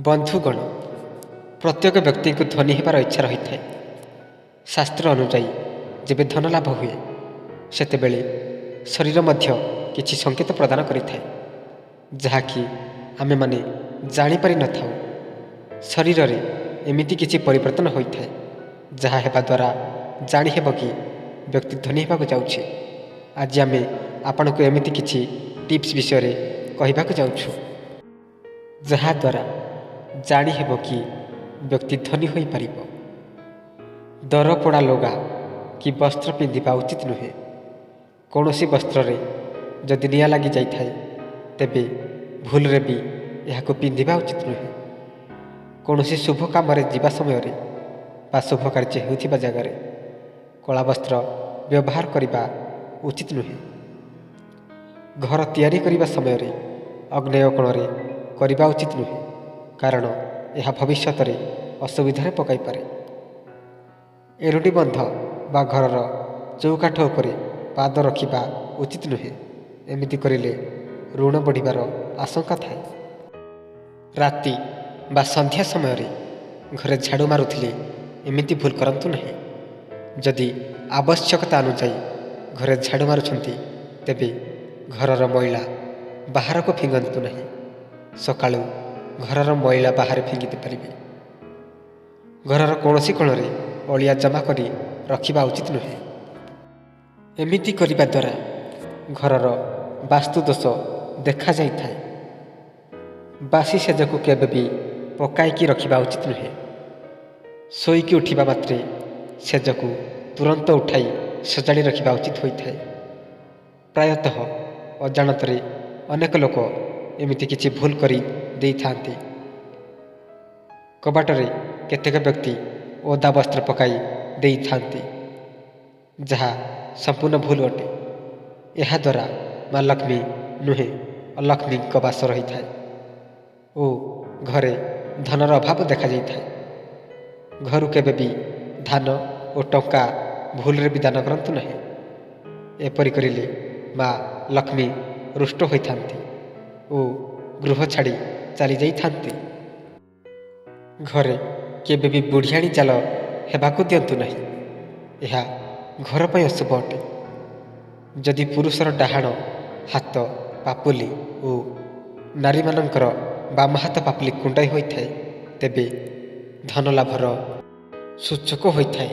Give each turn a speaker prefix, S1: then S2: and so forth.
S1: ବନ୍ଧୁଗଣ, ପ୍ରତ୍ୟେକ ବ୍ୟକ୍ତିଙ୍କୁ ଧନୀ ହେବାର ଇଚ୍ଛା ରହିଥାଏ। ଶାସ୍ତ୍ର ଅନୁଯାୟୀ ଯେବେ ଧନ ଲାଭ ହୁଏ, ସେତେବେଳେ ଶରୀର ମଧ୍ୟ କିଛି ସଂକେତ ପ୍ରଦାନ କରିଥାଏ, ଯାହାକି ଆମେମାନେ ଜାଣିପାରିନଥାଉ। ଶରୀରରେ ଏମିତି କିଛି ପରିବର୍ତ୍ତନ ହୋଇଥାଏ, ଯାହା ହେବା ଦ୍ୱାରା ଜାଣିହେବ କି ବ୍ୟକ୍ତି ଧନୀ ହେବାକୁ ଯାଉଛି। ଆଜି ଆମେ ଆପଣଙ୍କୁ ଏମିତି କିଛି ଟିପ୍ସ ବିଷୟରେ କହିବାକୁ ଯାଉଛୁ, ଯାହାଦ୍ୱାରା ଜାଣିହେବ କି ବ୍ୟକ୍ତି ଧନୀ ହୋଇପାରିବ। ଦରପୋଡ଼ା ଲୁଗା କି ବସ୍ତ୍ର ପିନ୍ଧିବା ଉଚିତ ନୁହେଁ। କୌଣସି ବସ୍ତ୍ରରେ ଯଦି ନିଆଁ ଲାଗି ଯାଇଥାଏ, ତେବେ ଭୁଲରେ ବି ଏହାକୁ ପିନ୍ଧିବା ଉଚିତ ନୁହେଁ। କୌଣସି ଶୁଭ କାମରେ ଯିବା ସମୟରେ ବା ଶୁଭ କାର୍ଯ୍ୟ ହେଉଥିବା ଜାଗାରେ କଳା ବସ୍ତ୍ର ବ୍ୟବହାର କରିବା ଉଚିତ ନୁହେଁ। ଘର ତିଆରି କରିବା ସମୟରେ ଅଗ୍ନେୟ କୋଣରେ କରିବା ଉଚିତ ନୁହେଁ, କାରଣ ଏହା ଭବିଷ୍ୟତରେ ଅସୁବିଧାରେ ପକାଇପାରେ। ଏରୁଣ୍ଡି ବନ୍ଧ ବା ଘରର ଚୌକାଠ ଉପରେ ପାଦ ରଖିବା ଉଚିତ ନୁହେଁ। ଏମିତି କରିଲେ ଋଣ ବଢ଼ିବାର ଆଶଙ୍କା ଥାଏ। ରାତି ବା ସନ୍ଧ୍ୟା ସମୟରେ ଘରେ ଝାଡ଼ୁ ମାରୁଥିଲେ ଏମିତି ଭୁଲ କରନ୍ତୁ ନାହିଁ। ଯଦି ଆବଶ୍ୟକତା ଅନୁଯାୟୀ ଘରେ ଝାଡ଼ୁ ମାରୁଛନ୍ତି, ତେବେ ଘରର ମଇଳା ବାହାରକୁ ଫିଙ୍ଗନ୍ତୁ ନାହିଁ। ସକାଳୁ ଘରର ମଇଳା ବାହାରେ ଫିଙ୍ଗି ଦେଇପାରିବେ। ଘରର କୌଣସି କୋଣରେ ଅଳିଆ ଜମା କରି ରଖିବା ଉଚିତ ନୁହେଁ। ଏମିତି କରିବା ଦ୍ୱାରା ଘରର ବାସ୍ତୁଦୋଷ ଦେଖାଯାଇଥାଏ। ବାସି ସେଜକୁ କେବେ ବି ପକାଇକି ରଖିବା ଉଚିତ ନୁହେଁ। ଶୋଇକି ଉଠିବା ମାତ୍ରେ ସେଜକୁ ତୁରନ୍ତ ଉଠାଇ ସଜାଡ଼ି ରଖିବା ଉଚିତ ହୋଇଥାଏ। ପ୍ରାୟତଃ ଅଜାଣତରେ ଅନେକ ଲୋକ ଏମିତି କିଛି ଭୁଲ କରି ଦେଇଥାନ୍ତି। କବାଟରେ କେତେକ ବ୍ୟକ୍ତି ଓଦା ବସ୍ତ୍ର ପକାଇ ଦେଇଥାନ୍ତି, ଯାହା ସମ୍ପୂର୍ଣ୍ଣ ଭୁଲ ଅଟେ। ଏହାଦ୍ୱାରା ମା ଲକ୍ଷ୍ମୀ ନୁହେଁ, ଅଲକ୍ଷ୍ମୀଙ୍କ ବାସ ରହିଥାଏ ଓ ଘରେ ଧନର ଅଭାବ ଦେଖାଯାଇଥାଏ। ଘରୁ କେବେ ବି ଧାନ ଓ ଟଙ୍କା ଭୁଲରେ ବି ଦାନ କରନ୍ତୁ ନାହିଁ। ଏପରି କରିଲେ ମା ଲକ୍ଷ୍ମୀ ରୁଷ୍ଟ ହୋଇଥାନ୍ତି ଓ ଗୃହ ଛାଡ଼ି ଚାଲିଯାଇଥାନ୍ତି। ଘରେ କେବେ ବି ବୁଢ଼ିଆଣୀ ଜାଲ ହେବାକୁ ଦିଅନ୍ତୁ ନାହିଁ। ଏହା ଘର ପାଇଁ ଅଶୁଭ ଅଟେ। ଯଦି ପୁରୁଷର ଡାହାଣ ହାତ ପାପୁଲି ଓ ନାରୀମାନଙ୍କର ବାମ ହାତ ପାପୁଲି କୁଣ୍ଡାଇ ହୋଇଥାଏ, ତେବେ ଧନ ଲାଭର ସୂଚକ ହୋଇଥାଏ।